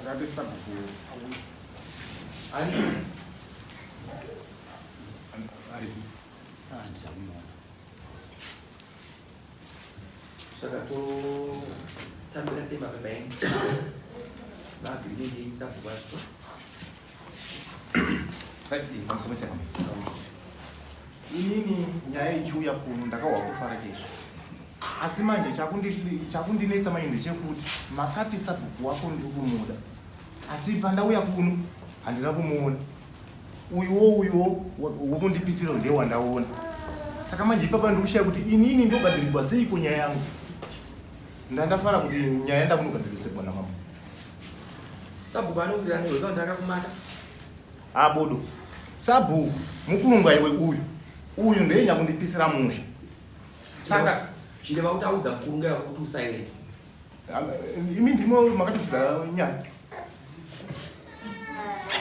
Akati sabhuku auya. Ari Aripo. Handina kumuona. Saka totambira sei mapepa enyu? Maagreement enyu sabhuku acho. Inini nyaya ichiuya kuno ndakahwa kufara chaizvo asi manje chakundinetsa manje ndechekuti makati sabhuku wako ndiri kumuda asi pandauya kuno handina kumuona uyuwo uyuwo wokundipisira ndiye wandaona saka manje ipapa ndiri kushaya kuti inini ndogadzirirwa seiko nyaya yangu ndandafara kuti nyaya ndakunogadzirisegwa namambo Sabhuku anowirirana newe kana ndakakumaka. Ah bodo. Sabhuku mukurunga iwe uyu. Uyu ndiye nyakundipisira musha. Saka chireva kuti audza mukurunga iwe kuti usaende. Ah, imi ndimo makatidza nyaya.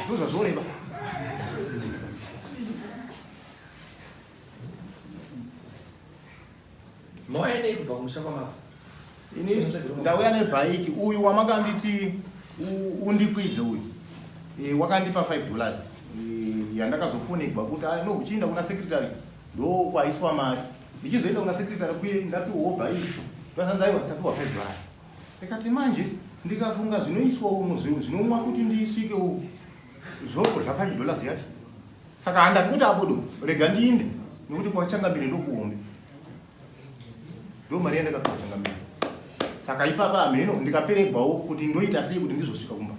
Ndozvazvoreva. Mauya nei kubva kumusha kwamako? Ini ndauya nebhaiki uyu wamakanditi undikwidze uyu e, wakandipa 5 dollars e, yandakazofonegwa kuti ah, no uchienda kuna secretary ndokwaiswa mari ndichizoenda kuna secretary kuye ndapiwawo bhaiki vasanzi aiwa tapiwa 5 dollars ndikati manje ndikafunga zvinoiswa umo zvinomwa kuti ndisvike uku zvoko zva 5 dollars yacho saka handati kuti abodo rega ndiinde nekuti kwachangamire ndokuhombe ndo mari yandakapiwa changamire saka ipapa hameno ndikaperegwawo kuti ndoita sei kuti ndizosvika kumba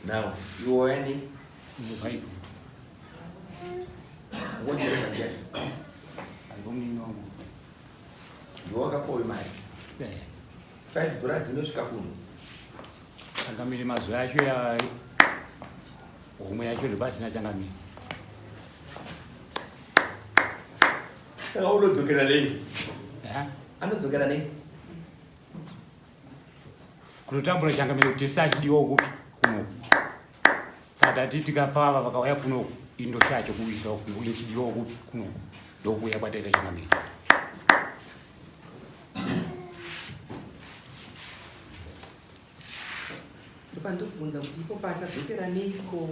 Now, you are any? Mubhaiko. What do you get? Aivo Ndiwe wakapiwa mari. Eh. 5 dollars inosvika kuno. Changamire mazuva acho ya homwe yacho ndopasina changamire. Saka unodzokera nei? Eh? Anodzokera nei? Kunotambura changamire kuti tisachidiwa kupi kunoku. Saka tati tikapava vakauya kunoku indoshaya chokuisa inchidiwa kupi kunoku ndokuuya kwataita changamire. Ndopandobvunza kuti ipo paachadzokera neiko?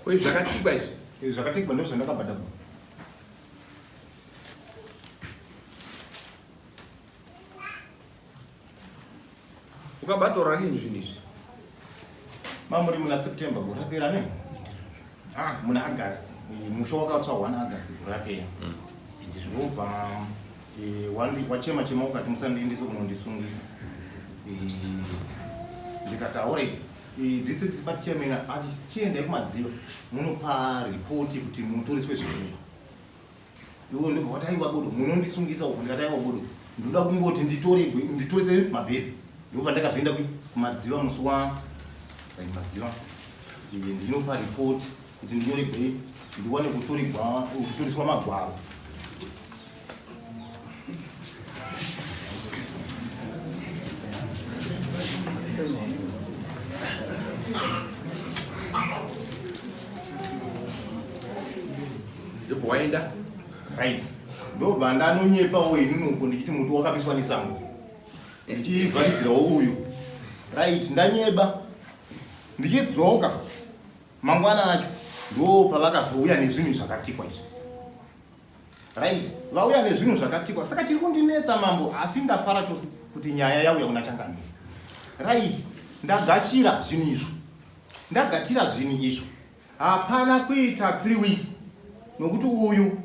Uye zvakatikwa izvi? Izvi zvakatikwa ndizvo zvandakabhadhagwa. Ukabatora rini zvinhu izvi? Mamuri muna September gore rapera ne? Ah, muna August. Musha wakatsva 1 August gore rapera. Ndinobva eh, wachema chema ukati musandiendese kunondisungisa. Eh, ndikati alright. Eh, district party chairman ati chiendai kumadziva munopa report kuti mutoriswe zvinhu. Iwe ndobva wati aiwa bodo munondisungisa uku ndikati aiwa bodo ndoda kungoti nditoregwe nditorise mabhebhi ndobva ndakazoenda kumadziva musi wa madziva ndinopa report kuti ndinyoregwe ndiwane kutoregwa kutoriswa magwaro Ndobva waenda? Right. Ndobva ndanonyepawo inini uko ndichiti muti wakapiswa nesango. Ndichivharidzirawo uyu. Right, ndanyeba. Ndichidzoka mangwana acho ndo pavakazouya nezvinhu zvakatikwa izvi. Right, vauya nezvinhu zvakatikwa. Saka chiri kundinetsa mambo asi ndafara chose kuti nyaya yauya kuna changamire. Right, ndagachira zvinhu izvo. Ndagachira zvinhu izvo. Hapana kuita 3 weeks nokuti uyu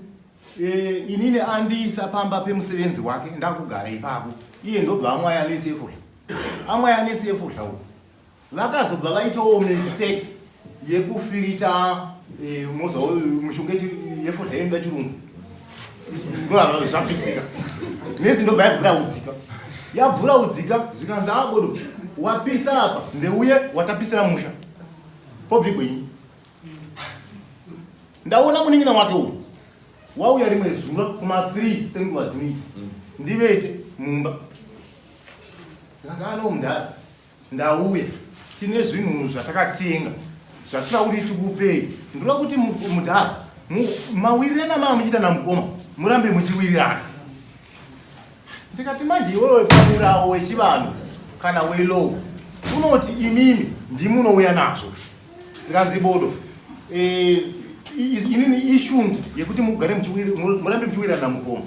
e, inini andiisa pamba pemusevenzi wake ndakugara ipapo iye ndobva amwaya nesefodla amwaya nesefodla uyu vakazobva vaitawo mistake yekufirita e, moza mishonga yefodla inoda chirungu zvafikisika nesi ndobva yabvuraudzika yabvuraudzika zvikanzi abodo wapisa apa ndeuye watapisira musha Pobvigwa ini. Ndaona munin'ina wake uyu. Wauya rimwe zuva kuma 3 senguva dzinoita. Ndivete mumba. Ndakano mudhara. Ndauya. Tine zvinhu zvatakatenga. Zvatira kuti tikupei. Ndinoda kuti mudhara mawirirana mama muchiita namukoma murambe muchiwirirana. Ndikati manje iwewe pamurawo wechivanhu kana welow unoti imimi ndimunouya nazvo. Zikanzi bodo. Eh, inini ishungu yekuti mugare murambe muchiwirirana namukoma.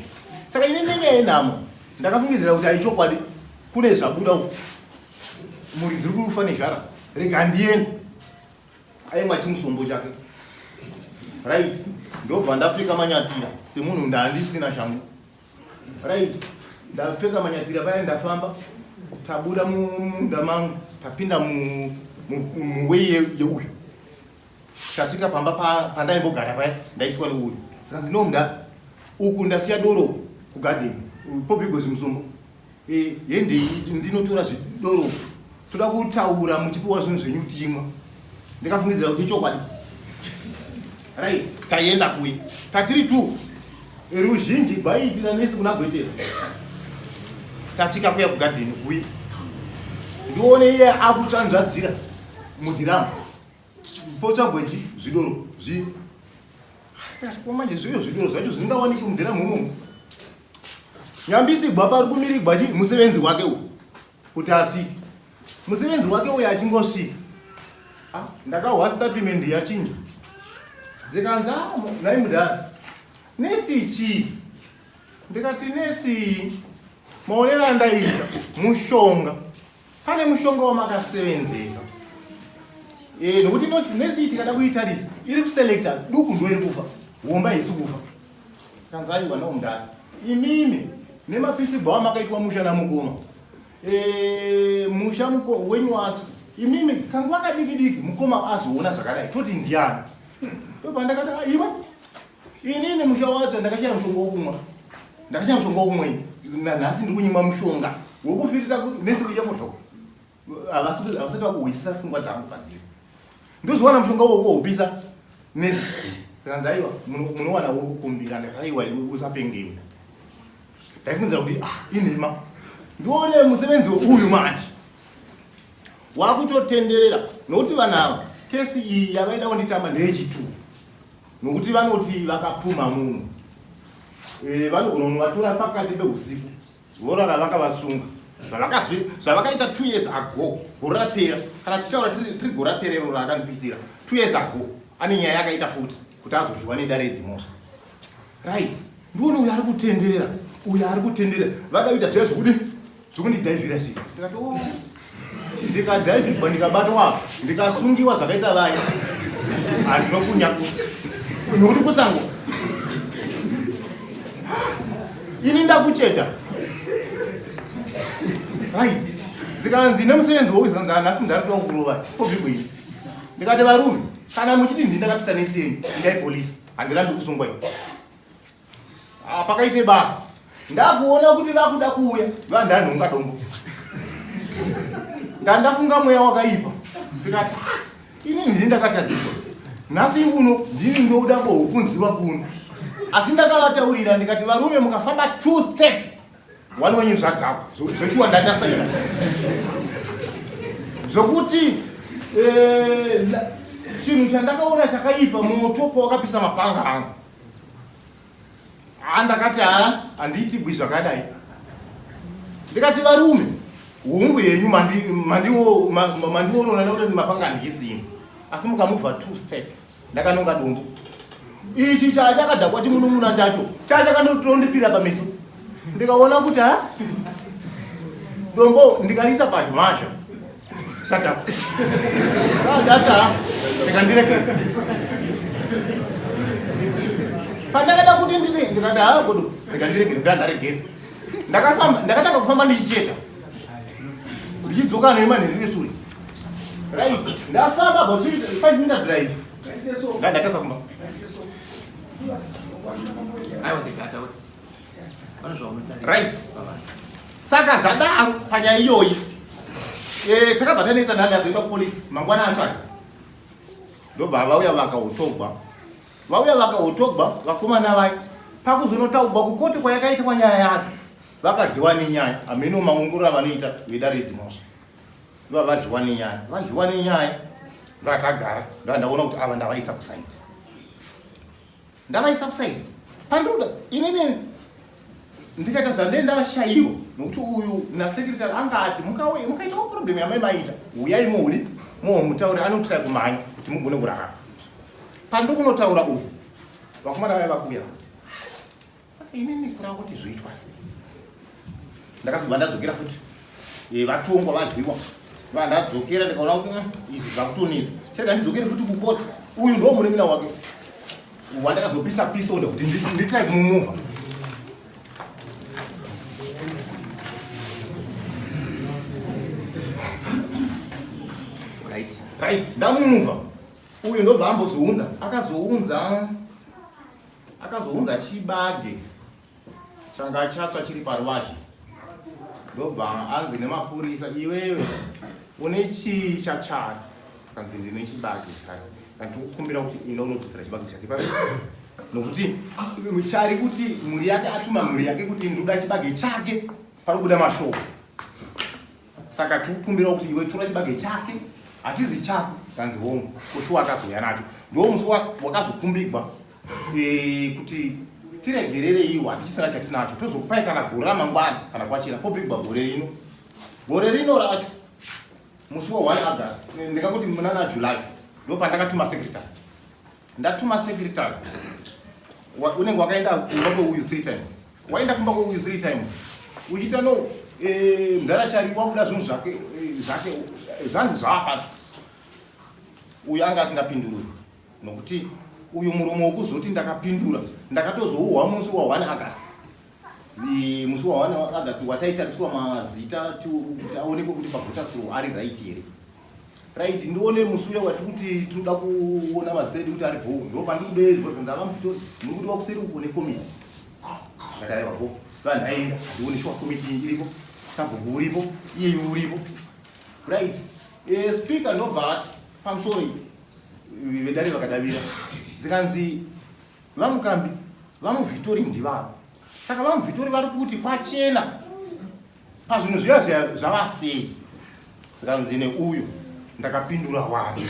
Saka inini nenyaya yenhamo ndakafungidzira kuti aichokwadi kune zvabuda uku. Muridzi uri kufa nezhara. Rega ndiende. Aimwa chimusombo chake. Right. Ndobva ndapfeka manyatira semunhu ndandisina shangu. Right. Ndapfeka manyatira paya ndafamba tabuda mumunda mangu tapinda muwei yeuyu tasvika pamba pandaimbogara paya ndaiswa neuyu zvikanzi no mda uku ndasiya doro kugadheni pobigo zvimusombo Eh, hendei ndinotora zvidoro toda kutaura muchipiwa zvinhu zvenyu tichimwa ndikafungidzira kuti ichokwadi right taienda kuye tatiri tu ruzhinji gwaiitira nesi kuna gwetera tasvika kuya kugadheni kuye ndione iye akutsvanzvadzira mudhiramu potsvagwechi zvidoro zvi manje zviyo zvidoro zvacho zvingawaniki mudhiramu umomo Nyambisi gwapa ari kumirigwa chi musevenzi wake uyu kuti asvike. Musevenzi wake uyu achingosvika. Ah, ndakahwa statement yachinja. Zikanzi ah, nhai mudhara. Nesi chii? Ndikati nesi maonero andaita mushonga. Pane mushonga wamakasevenzesa. Eh, nokuti nesi tikada kuitarisa iri kuselecta duku ndo iri kufa. Homba haisi kufa. Kanzi aiwa no mudhara. Imimi nemapisi bhawa makaitwa musha namukoma. Eh, musha muko wenyu wacho. Imimi kanguva kadiki diki mukoma azoona zvakadai toti ndiani. Ndopandakati ah, iwe inini musha wacho ndakashaya mushonga wokumwa. Ndakashaya mushonga wokumwa ini. Nhasi ndiri kunyimwa mushonga wokufirira nesi kuchafotoko. Havasati vakuhwisisa pfungwa dzangu padziri. Ndozowana mushonga wokuhupisa nesi. Kanzi aiwa munowana wokukumbira ndakati aiwa iwe usapengewe. Ndaifungidzira kuti ah inhema. Ndione musevenzi uyu manje. Wakutotenderera nokuti vanhu ava kesi iyi yavaida kunditamba ndeyechitu. Nokuti vanoti vakapumha munhu. E, vanogona kunovatora pakati peusiku. Vorara vakavasunga zvavakaita 2 years ago gore rapera kana tichitaura tiri gore rapera iro raakandipisira 2 years ago ane nyaya yakaita futi kuti azodyiwa nedare dzimosva right ndione uyo ari kutenderera uyo ari kutenderera vada kuita zviya zvokudi zvokundidhaivhira zvii ndikati oh. Ndikadhaivhigwa ndikabatwa ndikasungiwa zvakaita vaya handinokunya nokuti kusango ini ndakucheta right zikanzi nemusevenzi wouyu zikanzi hanhasi munhu ari kuda kukurova kobvigwei ndikati varume kana muchiti ndini ndakapisa nesi yenyu indai polisi handirambi kusungwa ini Ah, pakaite basa ndakuona kuti vakuda kuuya vandanhonga dombo ndandafunga mweya wakaipa ndikati ah, ini ndini ndakatadzirwa nhasi uno ndini ndoda kohukunziwa kuno asi ndakavataurira ndikati varume mukafamba two step wani wenyu zvadhakwa zveshuwa ndandasaina zvokuti eh, chinhu chandakaona chakaipa moto pawakapisa mapanga angu Haa ndakati haa handiitigwi zvakadai. Ndikati varume hungu yenyu mandiorona nekuti mapanga handisini asi mukamuvha two step ndakanonga dombo ichi chachakadhakwa chimunun'una chacho chachakandotondipira pameso ndikaona kuti ha dombo ndikarisa pazvimazha Shut up. Ndata ndikandirekera. Pandakada kuti ndide ndikati haa godo ndikandiregera ndandaregera. Ndakafamba ndakatanga kufamba ndichicheka. Ndichidzoka nemanhiri sure. Right. Ndafamba about 5 minute drive. Ndandatasa kumba. Aiwa ndikata. Right. Saka zvadaro panyaya iyoyi eh, takabva tanetsa nhandi azoenda kupolisi mangwana atsvaka ndobva vauya vakautogwa vauya vakautogwa vakomana vayo Pakuzonotaugwa kukoti kwayakaitwa nyaya yacho, vakadyiwa nenyaya. Hameno maongororo avanoita vedare redzimhosva. Ndova vadyiwa nenyaya, vadyiwa nenyaya. Ndovatagara, ndovandaona kuti ava ndavaisa kusaidi. Ndavaisa kusaidi. Pandinoda inini ndikaita zvandee ndavashaiwa nokuti uyu nasekretary anga ati mukauye mukaitawo problem yamai maita uyai muuri muhomutaure anotirai kumhanya kuti mugone kurarama. Pandiri kunotaura uyu vakomana vaya vakuuya futi saka inini kureva kuti zvoitwa sei ndakazobva ndadzokera futi eh, vatongwa vadyiwa vandadzokera ndikaona kuti mm, izvi zvakutonetsa chirega ndidzokere futi kukoti uyu ndo munin'ina wake wandakazopisa pisa oda kuti nditrai kumumuvha right right ndamumuvha Uyu ndobva ambozounza akazounza akazounza chibage changa chatsva chiri paruvazhe ndobva anzi nemapurisa iwewe une chii chachari kanzi ndine chibage chake kanti kukumbira kuti ina unodzosera chibage chake pa nokuti chari kuti mhuri yake atuma mhuri yake kuti ndoda chibage chake pari kubuda mashoko Saka tikukumbira kuti iwe tora chibage chake hachizi chako kanzi hongu kushuwa akazouya nacho ndo musi wakazokumbigwa e, kuti tiregerereiwo hatichisina chatinacho tozokupai kana gore ramangwana kana kwachena pobigwa gore rino gore rino racho musi wa 1 August eh, ndingakuti munana July ndo pandakatuma secretary ndatuma secretary unenge wakaenda kumba kweuyu three times waenda kumba kweuyu three times uchiita no eh, mdhara chari wakuda zvinhu zvake eh, zvake eh, zvanzi zvaapato uyu anga asingapindurwi nokuti uyu muromo wokuzoti ndakapindura ndakatozouhwa musi wa 1 August musi wa 1 August wataitariswa mazita kuti aonekwe kuti pavoters ari right here Right, ndione musi uya watiri kuti tinoda kuona mazita edu kuti ari bhoo ndo pandikudeedzwa zvanzi ava mufitori muri kudiwa kuseri uko nekomiti ndakati aiwa bhoo vandaenda handioni shuwa komiti iripo sabhuku uripo iyeyu uripo right e, speaker ndobva ati pamusoro iyi vedare vakadavira zikanzi vamukambi vamuvhitori ndivavo saka vamuvhitori vari kuti kwachena pazvinhu zviya zviya zvavasei zikanzi neuyo ndakapindura wani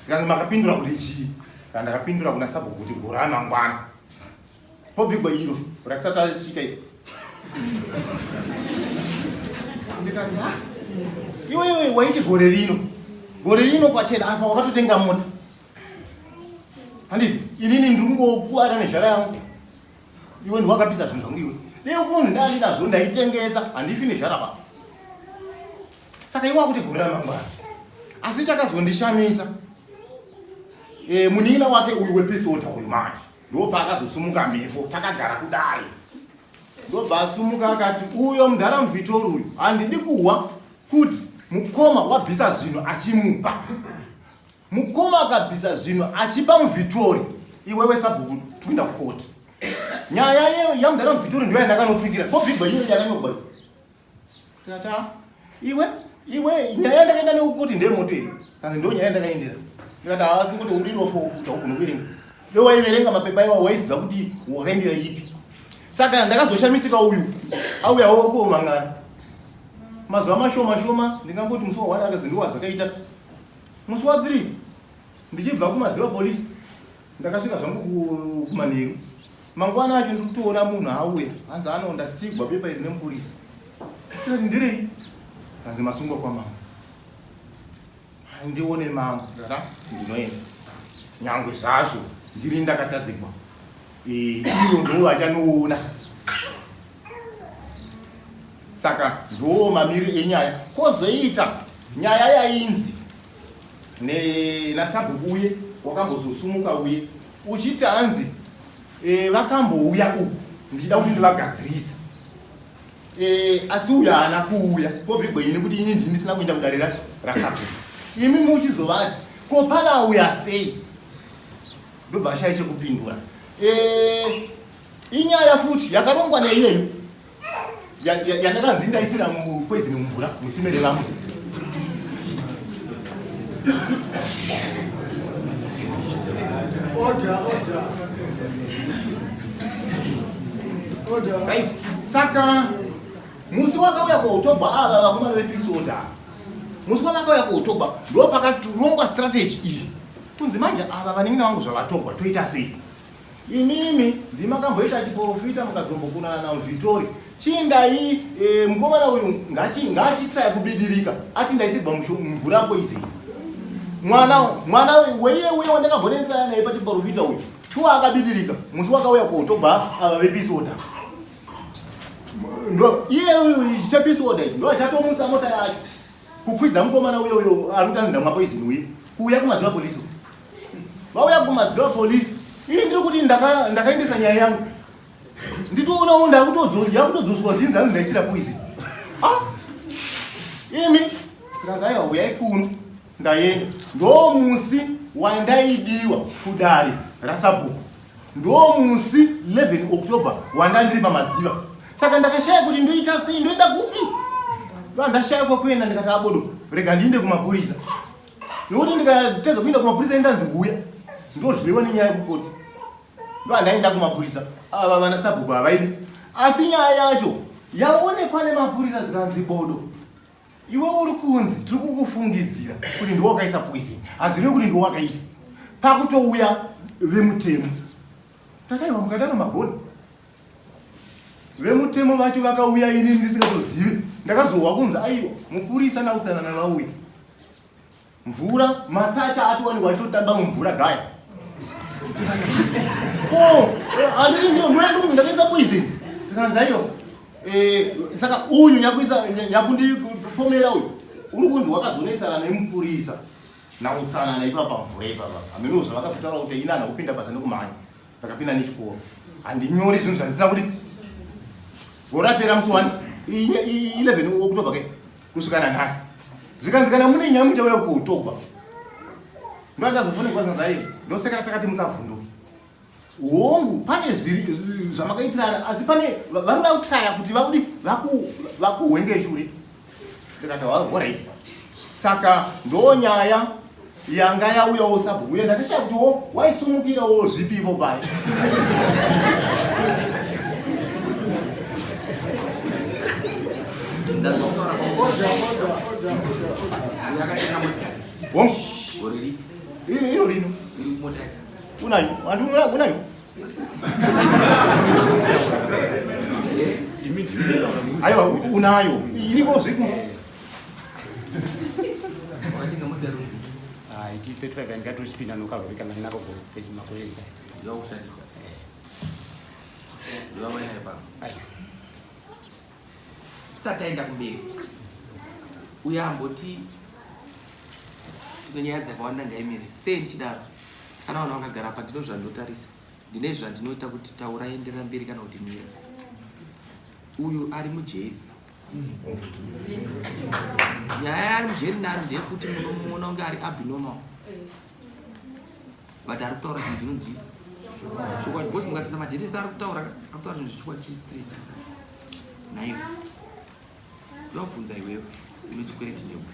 zikanzi makapindura kuti chii kana ndakapindura kuna sabhuku kuti gore ramangwana pobvigwa iro ratisati tasvika iro ndikati ha iwewe waiti gore rino gore rino kwachena apa wakatotenga mota handiti inini ndiri kungokuara nezhara yangu Iwe ndiwe wakapisa zvinhu zvangu iwe. Dei munhu ndandinazvo ndaitengesa handifi nezhara pa. Saka iwe wakuti gore ramangwana. Asi chakazondishamisa e, munin'ina wake uyu wepisota uyu manje ndopaakazosumuka mhepo takagara kudai ndobva asumuka akati uyo mudhara muvhitori uyu handidi kuhwa kuti mukoma wabvisa zvinhu achimupa Mukoma akabvisa zvinhu achipa muVhitori iwewe sabhuku tuinda kukoti. Nyaya yamudhara muVhitori ndiyo yandakanopikira. Kobvigwa iyo yakanyorwa. Ndikati ah, iwe iwe nyaya yandakaenda nekukoti ndeyemoto here? Kanzi ndo nyaya yandakaendera. Ndikati ah, kungoti uri dofo kuti haugone kuverenga. Dai waiverenga mapepa iwawo waiziva kuti wakaendera ipi. Saka ndakazoshamisika uyu auyawo komangana. Mazuva mashoma shoma ndingangoti musi wa 1 akazi ndiwo zvakaita. Musi wa 3 ndichibva kuMadziva police ndakasvika zvangu kumanheru. Mangwana acho ndiri kutoona munhu auya hanzi ano ndasigwa bepa iri nemupurisa. Ndikati ndirei? Hanzi masungwa kwamambo. Ndione mambo ndikati ndinoenda. Nyangwe zvazvo ndiri ndakatadzigwa. Eh, iyo ndo vachanoona. Saka ndo mamiri enyaya. Kozoita nyaya yainzi nasabhuku uye wakambozosumuka uye uchiti hanzi e, vakambouya uku ndichida kuti ndivagadzirisa e, asi uyo haana kuuya kobvigwa ini kuti ini ndisina kuenda kudare rasabhuku imi muchizovati ko pana auya sei ndobva ashaya chekupindura e, inyaya futi yakarongwa neiyeyo yandakanzi ndaisira mupoison mumvura mutsime revamwe Order, order. Right, saka musi wakauya kuOctober ava vakomana vepeace order, musi wavakauya kuOctober ndo pakatorongwa strategy iyi, kunzi manje ava vanin'ina vangu zvavatogwa toita sei? Imimi ndimakamboita chiprofita mukazombokunana naVitori chindai mukomana uyu ngachitraya kubidirika ati ndaisigwa mvura poison. Mwana weiye uye wandakambonetsana naye pachiprofita uyu shuwa akabidirika musi wakauya kuOctober ava vepeace order. Ndo iye uyu chepeace order ndo achatomusa mota yacho kukwidza mukomana uyo uyo ari kuti ndamwa poison uyu kuuya kuMadziva polisi. Vauya kuMadziva polisi, ini ndiri kuti ndakaendesa nyaya yangu, nditoonawo ndakutodzoswa zvinzi anzi ndaisira poison. Ah, imi tikanzi aiwa, uyai kuno. Ndaenda, ndo musi wandaidiwa kudare rasabhuku, ndo musi 11 October wandandiri paMadziva. Saka ndakashaya kuti ndoita sei, ndoenda kupi, ndashaya kwakuenda. Ndikati abodo, rega ndiinde kumapurisa, nokuti ndikatadza kuenda kumapurisa indanzi huya ndozvilewa nenyaya yekukoti. Ndo andaenda kumapurisa, ava vana sabhuku havaidi, asi nyaya yacho yaonekwa nemapurisa, zikanzi bodo, iwe uri kunzi tiri kukufungidzira kuti ndiwo wakaisa poison, hazvirevi kuti ndiwo wakaisa. Pakutouya vemutemo, takaiwa mukadaro magoni vemutemo vacho vakauya, ini ndisingatozivi. Ndakazohwa kunzi aiwa, mupurisa nautsanana vauya, mvura matacha atowanikwa achitotamba mumvura gaya. Ko handiti ndio ndoenda ndakaisa poison? Tikanzi aiwa. Saka uyu nyakuisa nyakundipomera uyu uri kunzi wakazonetsana nemupurisa nautsanana ipapa mvura ipapa. Hameno zvavakatotaura kuti ini hana kupinda basa nekumhanya, ndakapinda nechikoro, handinyori zvinhu zvandisina kuti. Gore rapera musi wani 11 October kai kusvika nanhasi, zvikanzi kana mune nyaya muchauya kuOctober. Ndo ndazofonekwa zanzai, ndoseka takati musavhunduki. Hongu, pane zviri zvamakaitirana, asi pane vari kuda kutraya kuti vakudi vakuhwenge shure. Ndikati alright. Saka ndo nyaya yanga yauyawo sabhuku uye ndakashaya kuti wo waisumukirawo zvipivo pai. Ndazwa kutaura uyu akatenga motikari. Hongu. Gore ripi? Iro rino. Iri mota yake. Unayo, handi unayo. Aiwa, unayo, iriko zviku. Wakatenga mota runzi? Iti 35 ndikatochipinda nokavhuri kana nako makore esa. Yakushandisa. Ndovamwe pano. Aiwa. Tisati taenda kumberi, uye amboti tine nyaya dzakawanda, ngaimire. Sei ndichidaro? Kana vanhu vakagara pa, ndino zvandinotarisa, ndine zvandinoita kuti taura, enderera mberi kana kuti mira. Uyu ari mujeri, nyaya yaari mujeri naro ndeyekuti munomuona kunge ari abnormal, but ari kutaura chinhu chinonzi chokwadi, because mukatarisa majetesi ari kutaura, ari kutaura zvinhu zvechokwadi chistraight. Naiwe ndinobvunza, iwewe une chikwereti neuyu,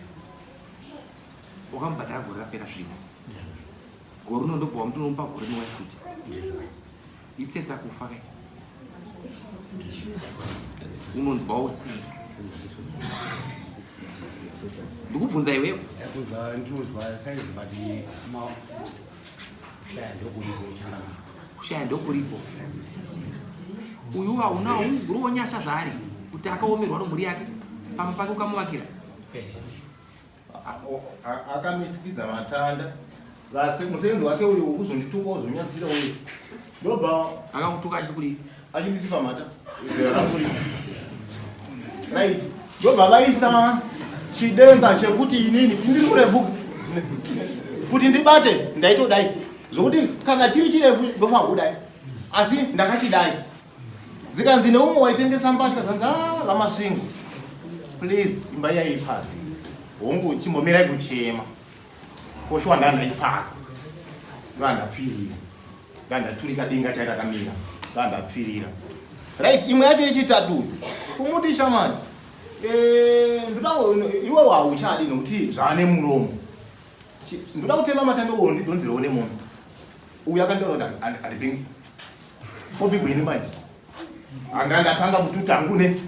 wakamubhadhara gore rapera, zvino gore rino ndobva wamuti unomupa gore rinouya futi, itsetsa kufa kai, unonzwawo sei? Ndikubvunza iwewe. Kunzwa ndinonzwa saizi, but kushaya ndokuripo changamire. Kushaya ndokuripo. Uyu hauna unzwiriwo nyasha zvaari kuti akaomerwa nomhuri yake, pamba pake ukamuvakira. Akamisikidza matanda. Musevenzi wake uyu wokuzondituka, uzonyadzisira uyu, ndobva Akakutuka achiti kudii? Achinditipa mhata zera rangu rino. Right, ndobva vaisa chidenga chekuti inini ndiri kurefu kuti ndibate, ndaitodai zvokuti kana chiri chirefu ndofanira kudai, asi ndakachidai. Zikanzi neumwe waitengesa mbatya, zanzi, "Ah, VaMasvingo, please, imba yaipasi." Hongu, chimbomirai kuchema koshuwa, ndandaipasa, ndandapfirira, ndandaturika denga chai rakamira, ndandapfirira. Right, imwe yacho yechitatu, kumuti shamani, ndoda iwewo hauchadi nokuti zvaane muromo. Ndoda kutema matanda uwo, ndidhonzerewo nemondo. Uyu akandiora kuti handipingi kopigweni manje. Anga ndatanga kututa hangu ne.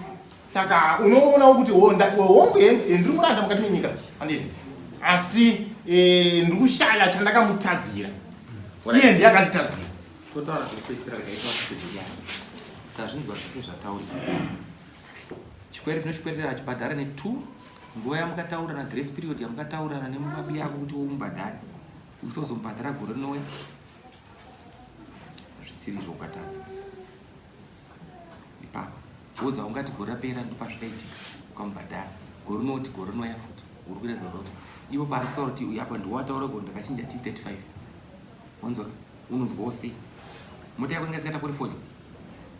Saka unoonawo kuti hongu ndiri kuranda mukati menyika handiti, asi eh, ndiri kushaya chandakamutadzira. Iye ndiye akanditadzira. Totaura zvekupedzisira, rekaita kupedzisira. Tazvinzwa zvese zvataurika. Chikwereti tinochikweretera achibhadhara ne2 nguva yamukataurana, grace period yamukataurana nemubabi yako kuti womubhadhare, uchitozomubhadhara gore rinouya. Zvisiri izvo ukatadza ipapo woza ungati gore rapera ndopazvikaitika, ukamubhadhara gore rinoti gore rinouya futi, uri kuratidza kuti ivo paari kutaura kuti uyu apa ndiwataura kuti ndakachinja T35. Wanzwa, unonzwawo sei? Mota yako inga isikatakuri fodya?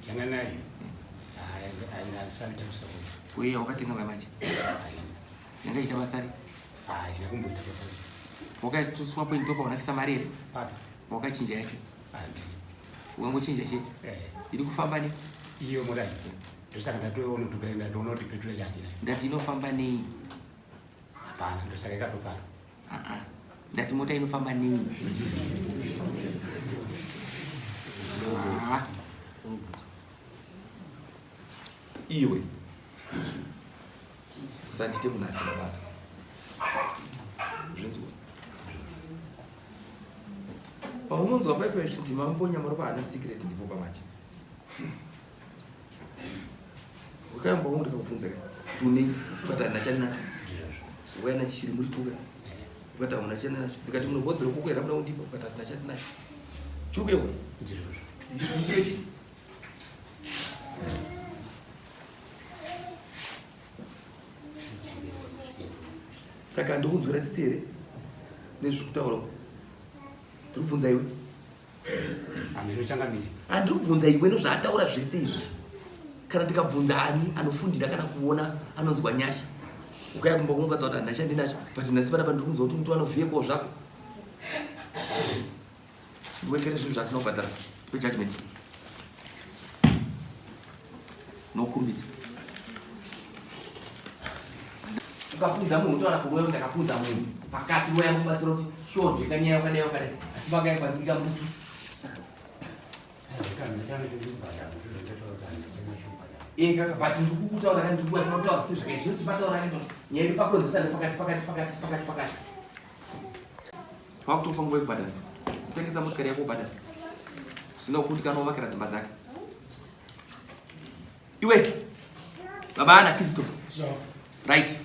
Yanga nayo. Uye wakatenga mai manje yanga ichiita basari? Haina kumboita basa. Wakatuswa point topa unakisa mari here? Papi? Wakachinja yacho? Ukangochinja chete? Iri kufamba ne Iyo mota ndosaka ndatoona kuti ndatoona kuti petrol yacho. Ndati inofamba nei? Hapana, ndosaka ikatopara. Ah, ndati mota inofamba nei? Ah. Iwe usandite munhu asina basa, zvinzwa paunonzwa paipa zvinzi mambo Nyamaropa haana secret, ndipo pamanje wakayamba wangu ndikakubvunza ka kuti unei, ukati handina chandinacho. Wayana chishiri muri tuka, ukati hamuna chandinacho. Ndikati munobhodhero koko here muda kundipa, ukati handina chandinacho. Chiri kuyewo musi wechi saka ndokunzwira tsitsi here nezvekutaura? Ndiri kubvunza iwe. Hameno, changamire. Handiri kubvunza iwe nozvaataura zvese izvi. Kana ndikabvunza ani anofundira kana kuona anonzwa nyasha, ukaya kumba kwangu ukataura kuti handina chandinacho, but nhasi panapa ndiri kunzwa kuti muti anovhiyekwawo zvako, ndiwekere zvinhu zvaasina kubhadhara pejudgment nokurumidza. Ukapunza munhu, utaura kuroya kuti ndakapunza munhu pakati, roya kubatsira kuti shodheka nyaya wakadai wakadai, asi vakaya kwandika mutu. Kaka, but ndiri kukutaura ka, ndiri kutaura sezvakaita zvese zvipataura kaito nyaya iri pakonzesana pakati pakati pakati pakati pakati. Kwakutopa nguva yekubhadhara, kutengesa motikari yako ubhadhara zvisina kukundikana, wovakira dzimba dzake. Iwe baba ana Kristo, right,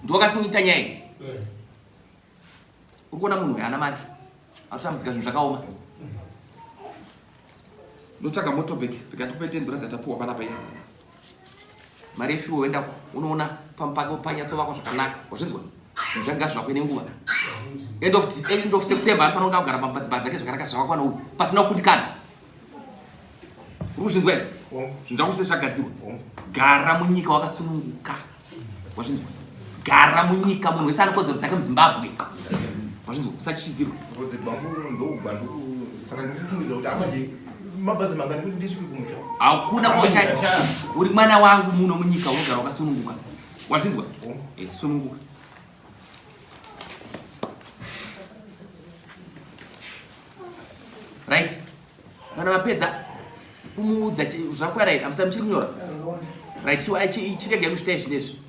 ndiwakasunita nyaya iyi. Uri kuona munhu uyu haana mari, atotambudzika, zvinhu zvakaoma. Ndotsvaga motorbag, ndikati kupe $10 yatapuwa panapa iya, mari yefuel, woendako unoona panyatsovakwa zvakanaka. Wazvinzwa? Zvinhu zvanga zvakwe nenguva. End of September anofanira kunge agara padzimba dzake zvakanaka, zvavakwa nouyu pasina kukundikana. Uri kuzvinzwa here? Zvinhu zvako zvese zvagadzirwa. Gara munyika wakasununguka, wazvinzwa? Gara munyika, munhu wese ane kodzero dzake muZimbabwe, wazvinzwa? Usachichidzirwa. Rodze bambo ndobva saka ndikufungidza kuti amanje mabhazi mangani kuti ndisvike kumusha. Hakuna kwaucha. Uri mwana wangu muno munyika, unogara wakasununguka, wazvinzwa? Sununguka. Right, kana vapedza kumuudza zvakwara here? Amusa muchiri kunyora? Right, chiregai kuzvitai zvinezvi,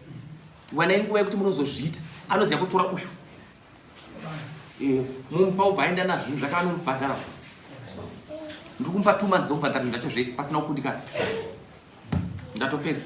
wanai nguva yekuti munozozviita. Anoziva kutora uyu, mumupa ubva aenda nazvo zvinhu zvake, anomubhadhara. Ndiri kumupa 2 months dzokubhadhara zvinhu zvacho zvese pasina kukundikana. Ndatopedza.